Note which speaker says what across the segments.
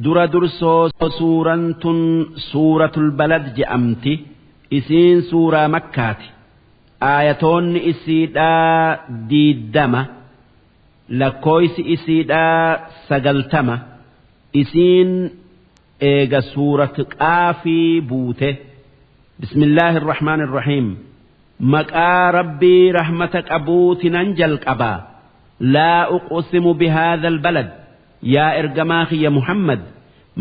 Speaker 1: Dura dursoo suuraan tun suuratul balad je'amti. Isiin suuraa makkaati. Aayatoonni isiidhaa 20, lakkooysi isiidhaa 90. Isiin eega suurat qaafii buute. Bismillaahi irrahmaan irrahiim. Maqaa rabbii rahmata qabuutinan jalqabaa. Laa uqsimu bihaadha albalad. Yaa ergamaa kiyya Muhammad,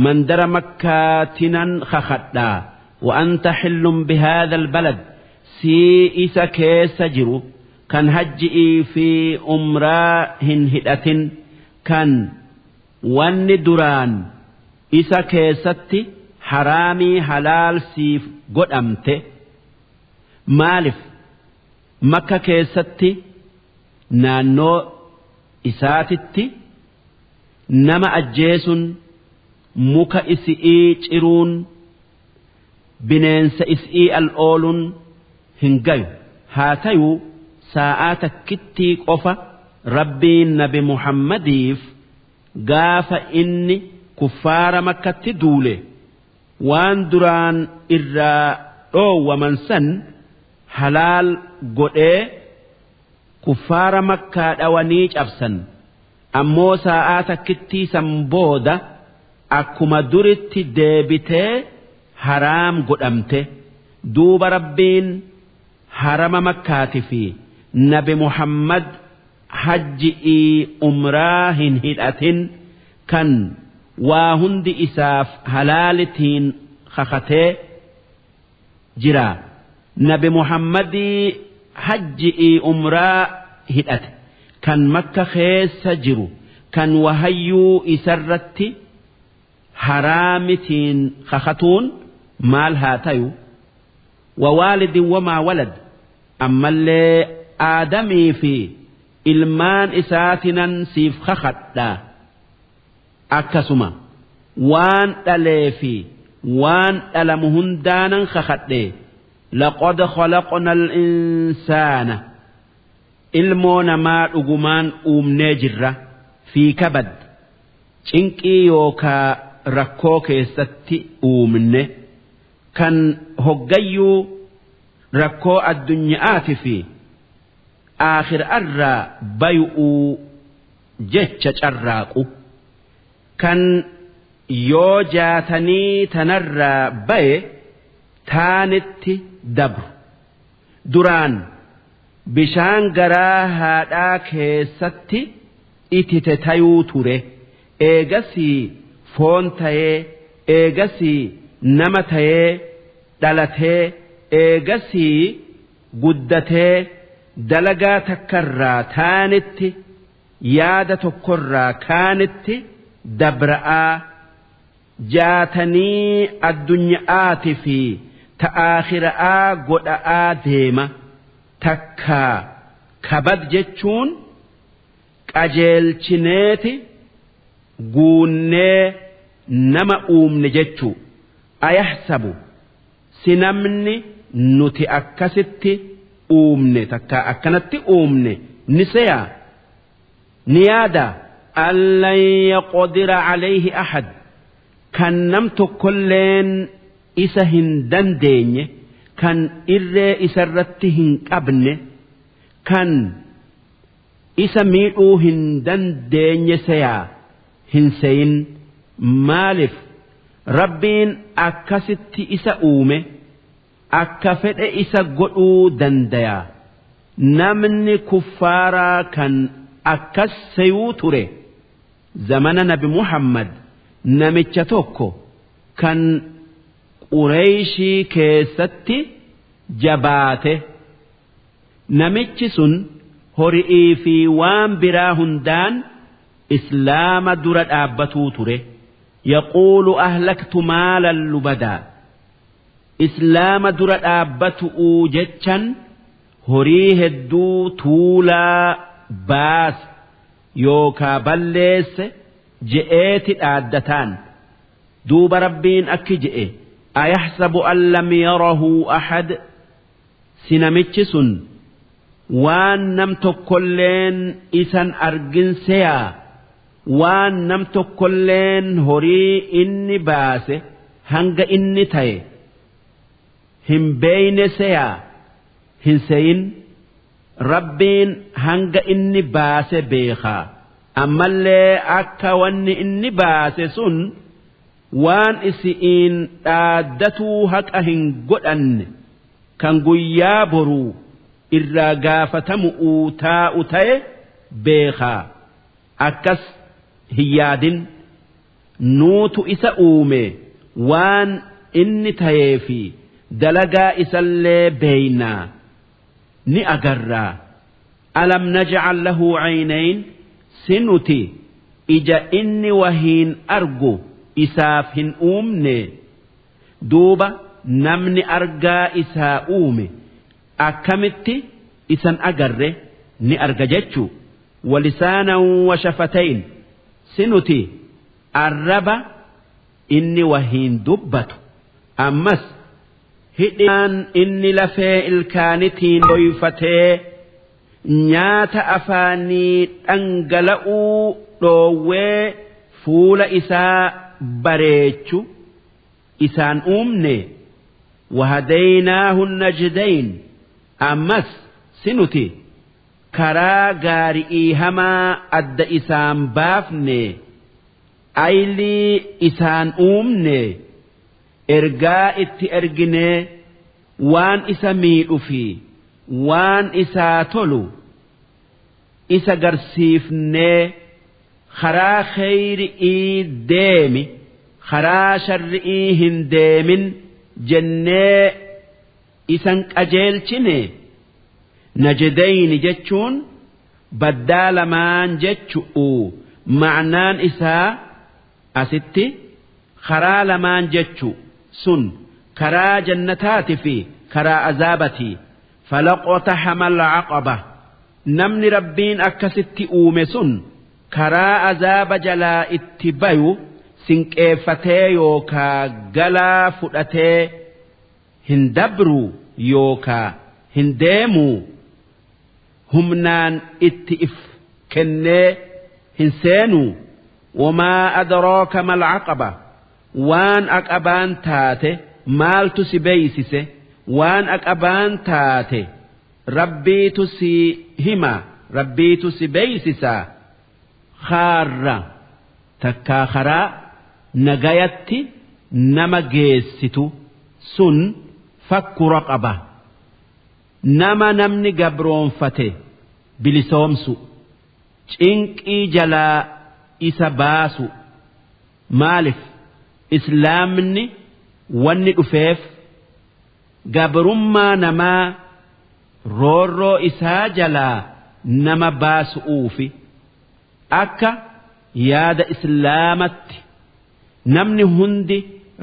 Speaker 1: mandara makkaatinan kakadhaa. Wa anta xillun bihaadha albalad, sii isa keessa jiru kan hajji'ii fi umraa hin hidhatin, kan wanni duraan isa keessatti haraamii halaal siif godhamte. Maalif makka keessatti naannoo isaatitti nama ajjeesun, muka isi'ii ciruun, bineensa isi'ii al oolun hin gayu. Haa tayuu saa'aa takkittii qofa rabbiin nabi Muhammadiif gaafa inni kuffaara makkatti duule waan duraan irraa dhoowwaman san halaal godhee kuffaara makkaa dhawanii cabsan. Ammoo saa'aa takkittii san booda akkuma duritti deebitee haraam godhamte. Duuba rabbiin harama makkaati fi nabi Muhammad hajji'ii umraa hin hidhatin kan waa hundi isaaf halaalitiin kakatee jira. Nabi Muhammadii hajji'ii umraa hidhate kan makka keessa jiru kan wahayyuu isarratti haraamitiin kakatuun maal haa tayu. Wawaalidin wamaa walad, ammallee aadamii fi ilmaan isaatinan siif kakadha. Akkasuma waan dhalee fi waan dhalamu hundaanan kakadhe. Laqad khalaqna al-insaana, ilmoo namaa dhugumaan uumnee jirra, fi kabad, cinqii yookaa rakkoo keessatti uumne, kan hoggayyuu rakkoo addunyaati fi aakhirarraa bay'uu jecha carraaqu, kan yoo jaatanii tanarraa baye taanitti dabru. Duraan bishaan garaa haadhaa keessatti itite tayuu ture, eegasii foon tayee, eegasii nama tayee dhalatee, eegasii guddatee dalagaa takkarraa taanitti, yaada tokkorraa kaanitti dabra'aa, jaatanii addunyaati fi ta'aakhira'aa godha'aa deema. Takkaa kabad jechuun qajeelchineeti guunnee nama uumne jechuu. Ayahsabu, si namni nuti akkasitti uumne takkaa akkanatti uumne ni seya, ni yaada, allan yaqdira alayhi ahad, kan nam tokkolleen isa hin dandeenye, kan irree isarratti hin qabne, kan isa miidhuu hin dandeenye seyaa hin seyin. Maalif rabbiin akkasitti isa uume akka fedhe isa godhuu dandaya. Namni kuffaaraa kan akkas seyuu ture zamana nabi Muhammad namicha tokko kan Qureeyshii keessatti jabaate. Namichi sun hori'ii fi waan biraa hundaan islaama dura dhaabbatuu ture. Yaquulu ahlaktu maalan lubadaa, islaama dura dhaabbatu'uu jechan horii hedduu tuulaa baase yookaa balleesse je'eeti dhaaddataan. Duuba rabbiin akki je'e: ayahsabu an lam yarahu ahad, si namichi sun waan nam tokkolleen isan argin seyaa? Waan nam tokkolleen horii inni baase hanga inni ta'e hin beeyne seyaa hin seyin. Rabbiin hanga inni baase beekaa. Ammallee akka wanni inni baase sun waan isi'iin dhaaddatuu haqa hin godhanne kan guyyaa boruu irraa gaafatamu taa'u ta'e beekaa. Akkas hin yaadin, nuutu isa uume, waan inni ta'ee fi dalagaa isallee beeynaa ni agarraa. Alam naj'al lahu 'aynayn, sinuti ija inni wahiin argu isaaf hin uumne? Duuba namni argaa isaa uume akkamitti isan agarre ni arga jechuu. Walisaanan wa shafatayn, sinuti arraba inni wahiin dubbatu ammas hidhaan inni lafee ilkaanitiin dhoyfatee nyaata afaanii dhangala'uu dhoowwee fuula isaa bareechu isaan uumne. Wahadaynaahu najdayn, ammas sinuti karaa gaari'ii hamaa adda isaan baafne, aylii isaan uumne, ergaa itti erginee waan isa miidhu fi waan isaa tolu isa garsiifnee, karaa kheyri'ii deemi, karaa sharri'ii hin deemin jennee isan qajeelchine. Najdayni jechuun baddaa lamaan jechu'u. Ma'naan isaa asitti karaa lamaan jechu sun karaa jannataati fi karaa azaabati. Falaqtaxama alcaqaba, namni Rabbiin akkasitti uume sun karaa azaaba jalaa itti bayu sinqeeffatee yookaa galaa fudhatee hin dabruu yookaa hin deemuu, humnaan itti if kennee hin seenuu. Wamaa adraaka mal caqaba, waan aqabaan taate maaltu si beeysise? Waan aqabaan taate Rabbiitu si hima, Rabbiitu si beeysisa. Kaarra takkaa karaa nagayatti nama geessitu sun fakku raqaba, nama namni gabroonfate bilisoomsu, cinqii jalaa isa baasu. Maalif Islaamni wanni dhufeef gabrummaa namaa roorroo isaa jalaa nama baasu'uufi. Akka yaada Islaamatti namni hundi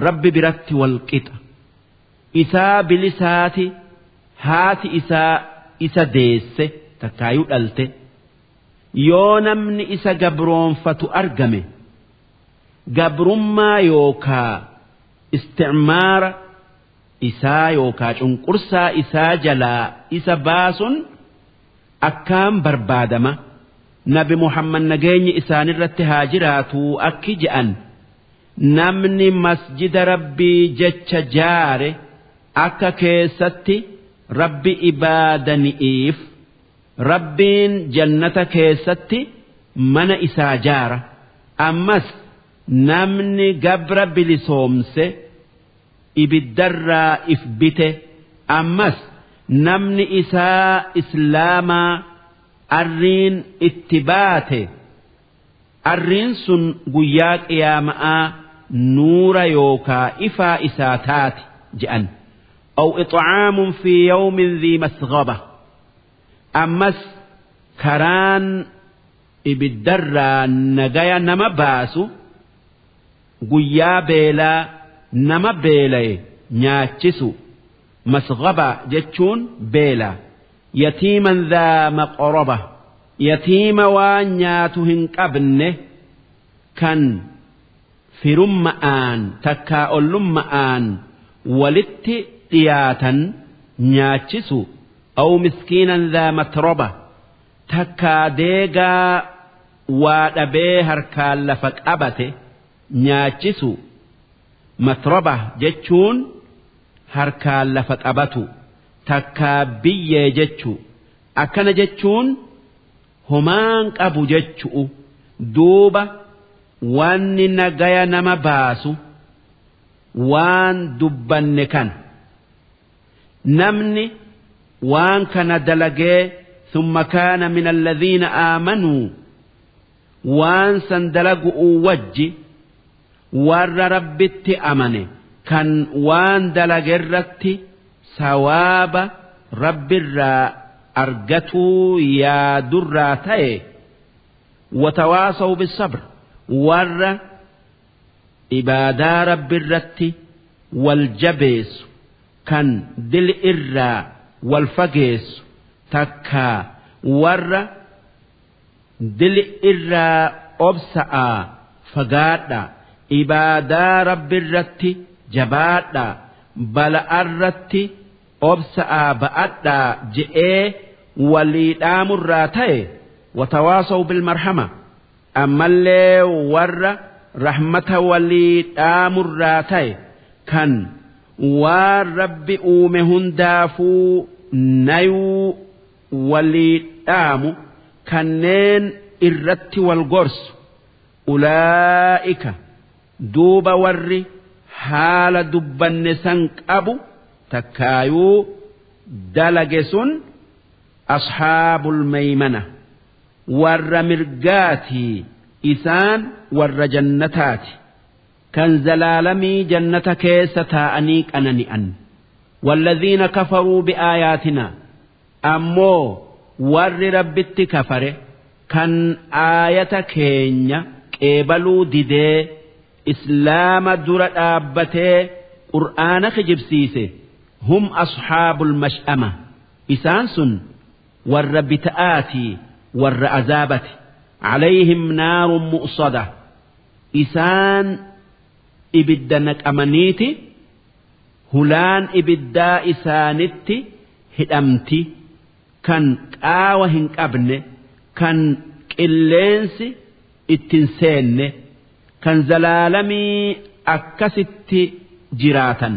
Speaker 1: Rabbi biratti wal qixa. Isaa bilisaati haati isaa isa deesse takkaayuu dhalte, yoo namni isa gabroonfatu argame, gabrummaa yookaa isticmaara isaa yookaa cunqursaa isaa jalaa isa baasun akkaan barbaadama. Nabi Muhammad nageenyi isaanirratti haa jiraatuu akki je'an: namni masjida Rabbii jecha jaare akka keessatti Rabbi ibaadani'iif, Rabbiin jannata keessatti mana isaa jaara. Ammas namni gabra bilisoomse ibiddarraa if bite. Ammas namni isaa Islaamaa arriin itti baate, arriin sun guyyaa qiyaama'aa nuura yookaa ifaa isaa taati je'an. Aw ixcaamun fi yawmin dhii masghaba, ammas karaan ibiddarraa nagaya nama baasu guyyaa beelaa nama beelaye nyaachisu. Masghaba jechuun beela. Yatiiman dhaa maqroba, yatiima waan nyaatu hin qabne kan firumma'aan takkaa ollumma'aan walitti dhiyaatan nyaachisu. Aw miskiinan dhaa matroba, takkaa deegaa waa dhabee harkaan lafa qabate nyaachisu. Matraba jechuun harkaan lafa qabatu takkaa biyyee jechu. Akkana jechuun homaan qabu jechu'u. Duuba wanni nagaya nama baasu waan dubbanne kana. Namni waan kana dalagee thumma kaana min alladhiina aamanuu waan san dalagu'u wajji warra Rabbitti amane kan waan dalagerratti sawaaba Rabbirraa argatuu yaadurraa ta'e. Watawaasaw bisabr warra ibaadaa Rabbirratti wal jabeessu kan dil irraa wal fageessu takkaa warra dil irraa obsa'aa fagaadha ibaadaa Rabbirratti jabaadha bala'arratti obsa'aa ba'adhaa je'ee walii dhaamurraa ta'e. Watawaasaw bilmarhama ammallee warra rahmata walii dhaamurraa ta'e kan waan Rabbi uume hundaafuu nayuu walii dhaamu kanneen irratti wal gorsu. Ulaa'ika duuba warri haala dubbanne san qabu takkaayuu dalage sun ashaabul maymana warra mirgaatii, isaan warra jannataati kan zalaalamii jannata keessa taa'anii qanani'an. Walladhiina kafaruu bi'aayaatina ammoo warri Rabbitti kafare kan aayata keenya qeebaluu didee islaama dura dhaabbatee qur'aana kijibsiise hum ashaabul mash'ama isaan sun warra bita'aatii warra azaabati. Calayhim naarun mu'sada isaan ibidda naqamaniiti hulaan ibiddaa isaanitti hidhamti kan qaawa hin qabne kan qilleensi ittin seenne kan zalaalamii akkasitti jiraatan.